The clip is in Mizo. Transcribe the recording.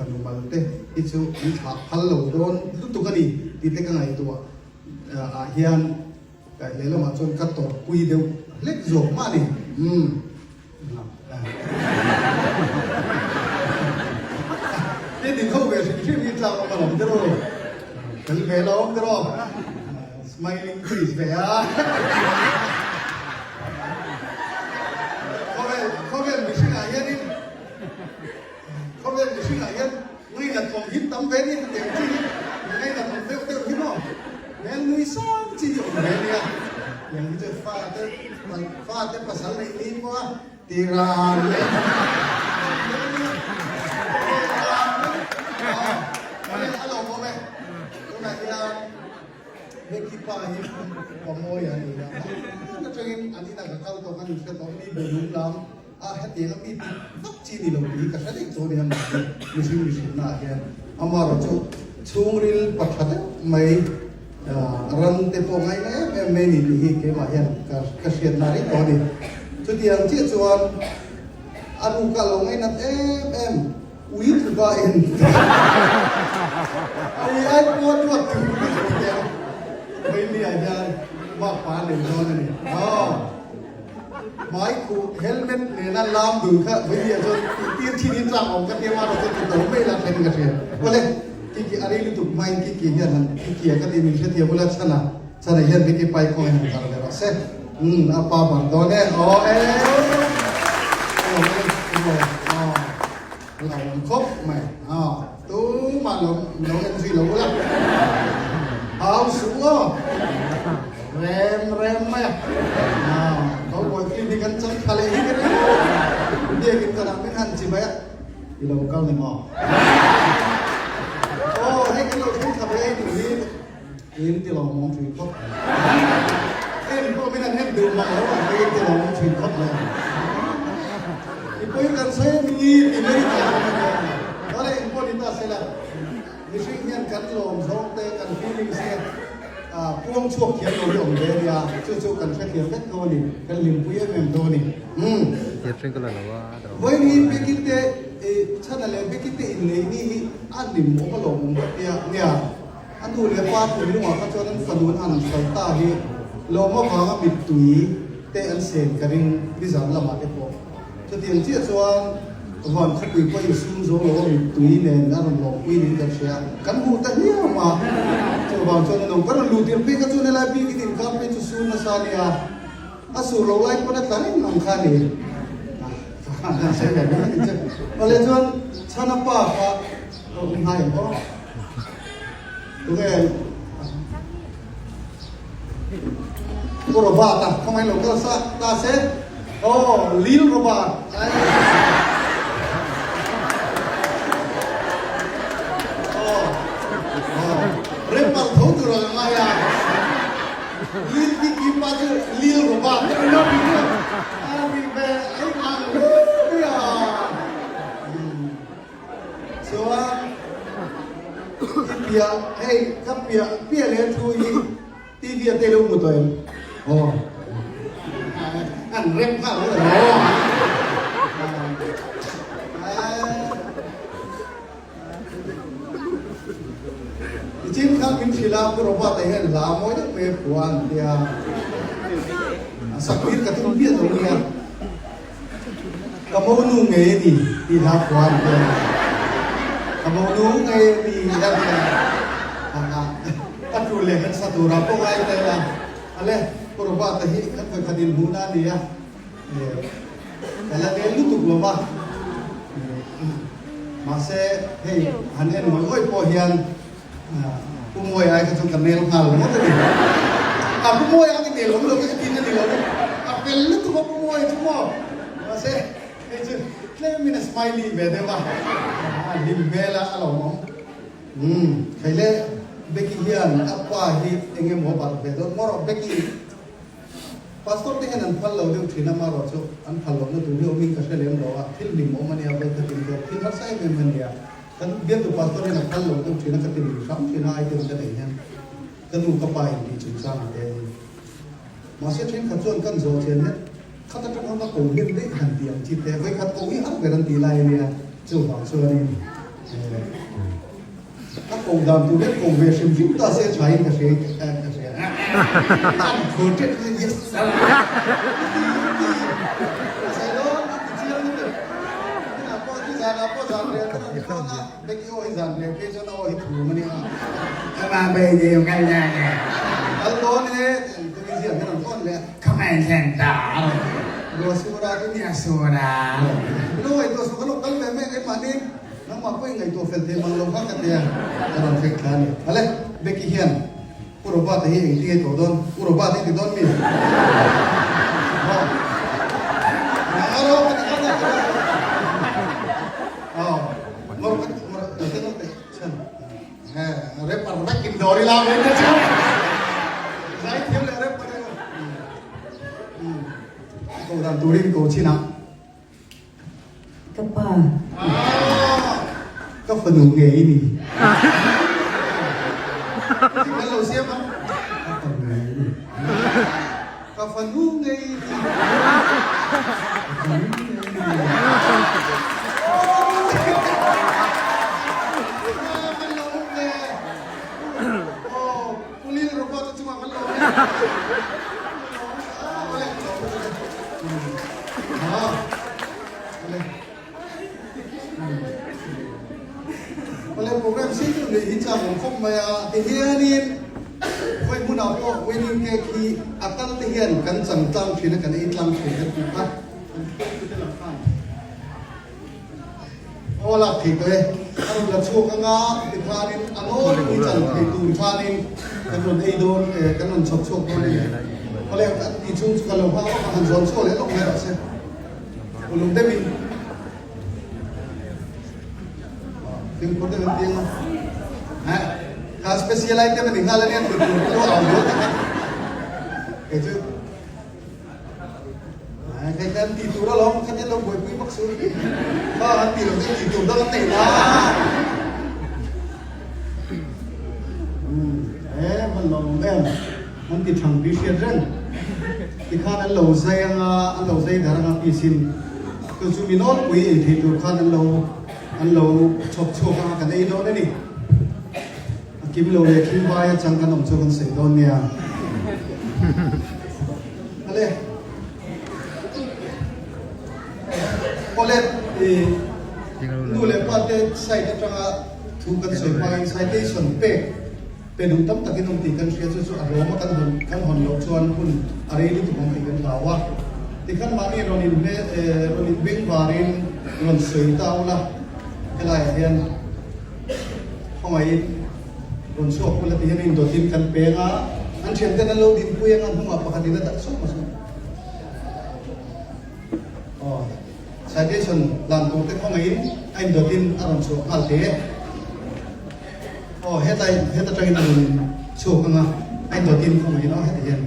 fanu mal te hi chu an thlah phal lo dawn lutuk a ni tih te ka ngaihtuah ah hian Kai lehlamah chuan ka tawrhpui deuh hlek zawk mah a ni. Umm. Ti ding ho ve hrim hrim hi tlak awm alawm tiraw? Fel ve lo awm tiraw? Smiling face ve a. Khawvel, khawvel mihringah hianin, khawvel mihringah hian Ngainat awm hi tam ve nia hetiang chi hi ngainat awm deuh deuh hi maw hmel nui sang chi hi awm ve nia tiang hi chu fate fate pasal neih ni pawh a ti ran mai a lo awm e tunah hian Becky pa hi pamawi a ni a atangin an inah ka kal tawh kan inhre tawh mi belum lam A hetiang a mi tih vak chi ni lo tih hi ka hre daih chu a ni a, mahni mihring mihrinna ah hian amaherawh chu chhungril pa tha deuh mai ran te pawh ngaina em em mai a ni tih hi keimah hian ka ka hriatna reng tawh a ni. Chutiang chiah chuan a ruka lo ngainat em em ui tluka en a ui ai pawh a duat tur ka ti teh a, Vawinia hian makpa a nei dawn a ni. Aw. Hmai khuh helmet nena lam dun kha vawiah chuan tih tir thin in tlak awm ka tia mah chuan ti to mai la thleng ka hria. Awle Kiki a rei lutuk hmain Kiki hian han Kiki a ka ti min hrethiam ula chhana chhana hian Vicky pai kawng in han kal ve rawh se. Umm a pa bar dawn e aw e aw aw lo awm khawp mai aw tumah lo lo en zui lo ula hau suh aw. Rem rem mai a. Cowboy film hi kan chang tha leh hi ka ring. Biakin ka dah min han chi mai a. I lo kal ni maw? Aw, hei kan lo thleng tha ve a tih hi in ti lawmawm thin khawp. En pawh min han en duh mang lo ang in ti lawmawm thin khawp mai. I pawi kan sawi a ni ti mai ta. Awle in pawh ni ta sela. Mihring hian kan lawm zawng te, kan feelings te puang chhuak thiam lo hi awm ve a nia, chu chu kan hrethiam vek tho a ni, kan hlimpui em em tho a ni. Umm. Vawiin hi Becky te Chhana leh Becky te innei ni hi a hlim awm a lawm awm ka tia nia, a nu leh pa thinlungah kha chuan an fanu an han hralh ta hi lawm avanga mittui te an sen ka ring nizan lamah te pawh. Chutiang chiah chuan van khawpui pawh insum zo lo a mittui nen a rawn lawmpui niin kan hria. Kan hmuh ta hliam a, chuvang chuan a no ka rawn luh tir phei kha chuan helai bik in inkar phei chu sur nasa a nia, a sur lo lai pawn a tla reng ang kha a ni. Kan sawi ve mai a ni che. Awle chuan Chhana pa kha a awm hnai ang aw. Tunge Pu Robert a khawngaih lo kal sa ta se aw Lil Robert ai aw aw Rempal tho tur a ngai a Lil ki ki pa chu Lil Robert a ni a ri ve ai ang hle mai a. Chuan i piah hei ka piah piah leh thu hi TV a te lo hmu tawh em? Aw an rem nghal lo emaw? Tichin khan min hrilh a Pu Robert-a hian hla mawi deuh mai a phuah an tia a sak tir ka tum piah lo nia. Ka monu ngei a ni tih hla khua an ti a. Ka monu ngei a ni a ti a. A tul leh kan sa turah pawh ngai ta ila. Ale, Pu Robert-a hi kan vawikhat inhmuhna a ni a. Ka la nel lutuk lo va. Mahse, hei han en ngawih ngawih pawh hian Pu Mawia ai kha chu ka nel nghal ngawt a ni. A Pu Mawia ang i nel awm lo ka tin a ni lo. A fel lutuk a Pu Mawia chu maw. Mahse hei chu tlemin a smiley ve deuh a. A hlim hmel a a lo awm. Umm thei le Becky hian a pa hi eng emaw a barh ve dawn maw rawh Becky. Pastor te hian an phal lo deuh thin a marawh chu an phal lohna tur hi awmin ka hre lem lo a thil hlim awm a nia vawikhatin zawk thil harsa em em a nia. Kan bialtu pastor hian a phal lo deuh thin a, ka ti lui hram thin a, item ka neih hian ka nu ka pa in tih chungchang a te a ni. Mahse thenkhat chuan kan zawh chian hian khat atang khan ka ko hlim daih han tih ang chi te, vawikhat ko hi har ber an tih lai a nia, chuvang chuanin eh. ko dan tur hian ko ve hrim hrim ta se tha in ka hria ka hria. An khur ṭet ṭet a, yes sir. Ti sai dawn a ti chiang lutuk. Tunah pawh chu zanah pawh zan rel kan rawn thawn a, Becky aw hi zan rel phei chuan a aw hi thum a nia. Ka pa bei deu kal dan e. Kal dawn e tih ang tumin ziah hian an thawn leh a. Ka ngaihlen ta a rawn ti. Ruah sur a chu. Nia sur a. Lo ngaihtuah suh ka lo kal ve mek engmahni. Nangmah pawh i ngaihtuah fel thei mang lo kha ka tia a rawn thlek thla a ni. Hale, Becky hian Pu Robert-a hi engtin nge tawh dawn? Pu Robert-a hi ti dawn mi? Aw. A ro ka ti kha ka ti Aw. Ngor ka ngor ka ti ngor te chan. He, rapper vek in dawr ila mai te chu. Zai thiam leh rapper emaw. Ko dan turin ko chin ah. Ka pa. Ka fanu nge i ni? Kan lo siam a. Ka fanu nge i ni? Ka fanu nge i ni? Ka fanu nge i ni? Kan lo awm ve. Aw, Pu Lil Robert-a chungah kan lo awm e. Awle, ka lo awm ve. Awle program si chu nei hi chak awm khawp mai a tihianin khawi hmunah pawh wedding cake hi a kal te hian kan chang tlang thin a kan ei tlang thin kan tih kha kan thawktute lam khan aw lak thei tawh e a rawn la chhuak anga tikhanin a nawlpui chan thei tur khanin kan rawn ei dawn kan rawn chhawp chhuak dawn a ni. Awle an tih chhung chu ka lo nghak lawk a han zawn chhuak leh lawk mai rawh se. Uluk deuhin fimkhur deuhin tiang a ha kha special item a ni nghal a nia tih tur chu a awm dawn tak a kei chu Hei kan tih tur alawm khatin lo buaipui bawk su. Kha an tih loh chuan tih tur dang an nei la. E man lo awm em an ti thang pi hriat reng. Tikhan an lo zai anga an lo zai dar anga piece in chu chu mi nawlpui ei thei tur khan an lo an lo chhawp chhuak anga kan ei dawn a ni. A kim lo leh thil vai a chang kan awm chu kan sawi dawn nia. Ale. Awle i nu leh pa te side atanga thu kan sawi hmain citation pek pe duh tam takin awm tih kan hria chu chu a hlawm a kan hawn kan hawn loh chuan hun a rei lutuk awm tih kan hlau a. Tikhan mahni rawn in rawn in beng varin rawn sawi ta ula helaiah hian Khawngaihin rawn chhuak kul a ti hian indawtin kan peng a, an thianten an lo dinpui ang a hnungah pakhatin a dah sawk a sawk. Aw, citation dan tur te khawngaihin a indawtin a rawn chhuak nghal hle. Aw, heta heta tangin a rawn chhuak ang a, a indawtin khawngaihin aw heti hian.